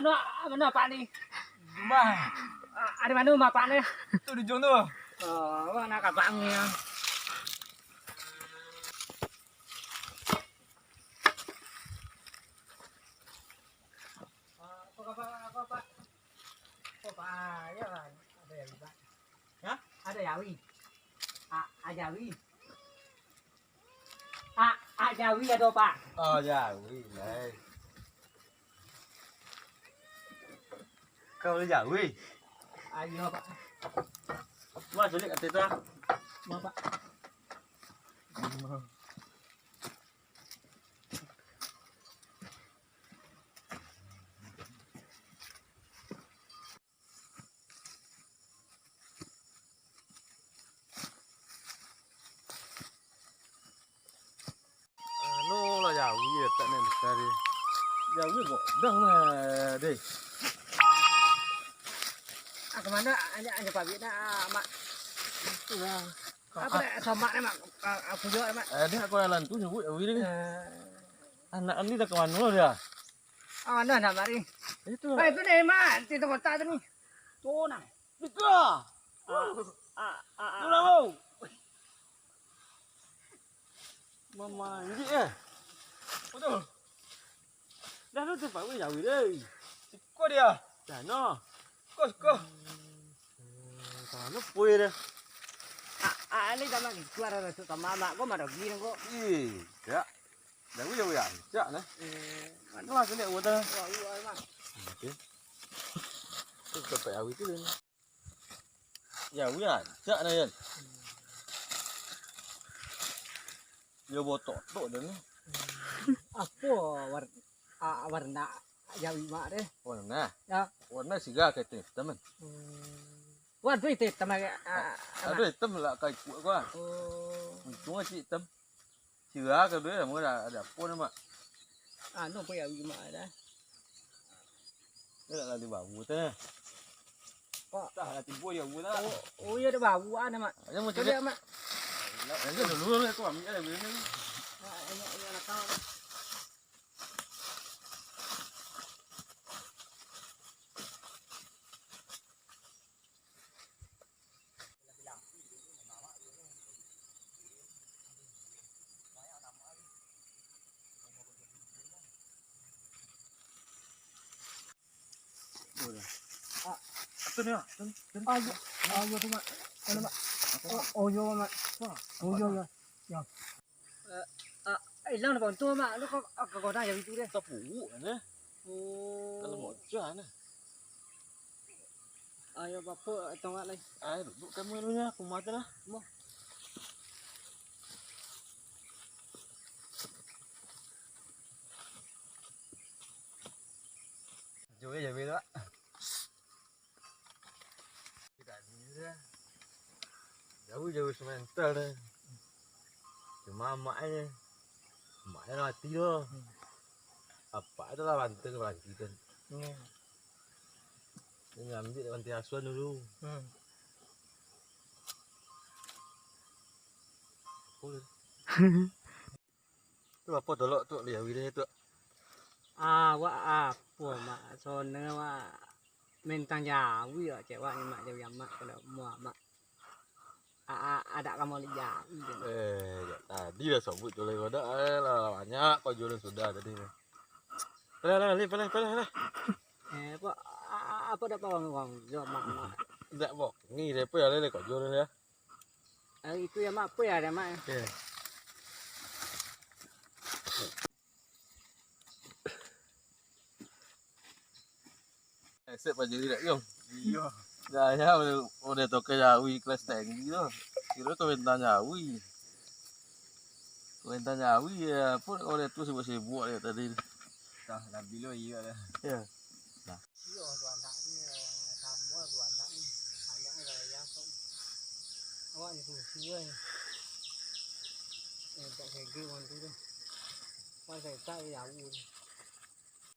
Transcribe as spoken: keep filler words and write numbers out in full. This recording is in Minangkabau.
Ah, mano apak ni? Rumah. Ah, dari mano rumah apak ni? Tu di ujung tu. Oh, wah, nak apak ni, ya. Ah, apa khabar, apa, Pak? Oh, Pak, ya, Pak. Ada ya, Pak? Hah? Ada jawi. Ah, ah, jawi. Ah, ah, jawi ado, Pak. Oh, jawi, lai. Kau boleh jawi? Ayo, Pak. Mas, balik kat situ, ah. Mau, Pak. Anu lah jawi letak ni besar ni. Jawi godang lah deh. Ah, kemana? Aja, aja pabik nak, Mak. Itulah. Apa nak somak ni, Mak? Ah, aku juga, Mak. Eh, dia aku jalan tu nyebut jawi ni. Eh. Anak ni dah ke mana dia? Ah, mana nak mari? Itu. Eh, itu ni, Mak. Itu kotak tu ni. Tu nah. Itu lah. Ah, ah, ah, ah. Tu lah, bau. Mamanjik, eh. Betul. Dah tu tempat weh jawi deh. Siko dia. Dah no. Siko, siko. Hmm, sana pui deh. Ah, ah, ni dah lagi keluar dah tu sama amak ko, marah gini ko. Ih, ya. Jawi, jawi rancak nah. Eh, mano lah sini awak dah. Wah, iya, Mak. Okey. Tu sampai awi tu dah. Jawi rancak nah, Yan. Yo botok tok dah ni. Apo war-, a-, warna jawi Mak deh? Warna. Ya. Warna siga kayak itu, teman. Hmm. Waduh, itu hitam lagi. Ah, Aduh, hitam lah kayak kuat gua. Oh. Untung aja hitam. Sirah ka duit, namuah ado, ado apo namo? Anu, apo ya, Mak, dah? Dak lah di bawah tu, nah. Pak. Dah lah tibo ya, Bu, dah. Oh, oh, iya, di bawah, nah, Mak. Ayo, mau cari, Mak. Ayo dulu, aku ambil aja dulu. Mak, ini, ini anak kau. Ah. Apa ni, Mak? Tadi, tadi. Ah, iya. Ah, iya tu, Mak. Mana, Mak? Apa, Mak? Oh, oh, iya, Mak. Wah, oh, iya, iya. Ya. Eh, ah, ilang dah bantu, Mak. Lu kok, ah, kau dah jadi tu deh. Tapuruk kan, eh? Oh. Kalau mau hujan, eh. Ayo, Bapak, tengok lai. Ayo, duduk kamu dulu ya, aku mata lah. Mau. Jauh ya, jauh ya, Pak. Jauh-jauh semental deh. Cuma amak aja. Amak aja mati loh. Apak tu lah bantu ke lagi kan. Hmm. Dia ngambil panti asuhan dulu. Hmm. Apa dia? Tu apo dolok tu, jawi deh tu? Awak apo, Mak? Sone, Mak, mintang jawi, awak cewek ni, Mak, jawi amak, kalau mua, Mak. A-, a-, adak kamu li jawi, Mak. Eh, jak tadi dah sabut tu lai, adak, eh, lah, lah banyak kau jual sudah tadi. Alah, alah, alah, alah, alah, alah. Eh, apo, a-, a-, apo dak pawang-pawang, jual, Mak, Mak. Dak, Bok. Ni, dia pun ada kau jual ya. Eh, itu ya, Mak. Apa ya, ada, Mak? Ya. Esok pagi ni nak, Yong. Iyo. Dah, ya, udah, udah toke jawi kelas tinggi tu. Kira tu minta jawi. Minta jawi ya, pun udah tu sibuk-sibuk dia tadi. Dah, dah bilo iya dah. Ya. Dah. Iyo, duo anak ni, eh, samo duo anak ni. Anak ni lah yang tu. Awak ni kursi ni. Eh, tak segi orang tu tu. Awak saya tak jauh ni.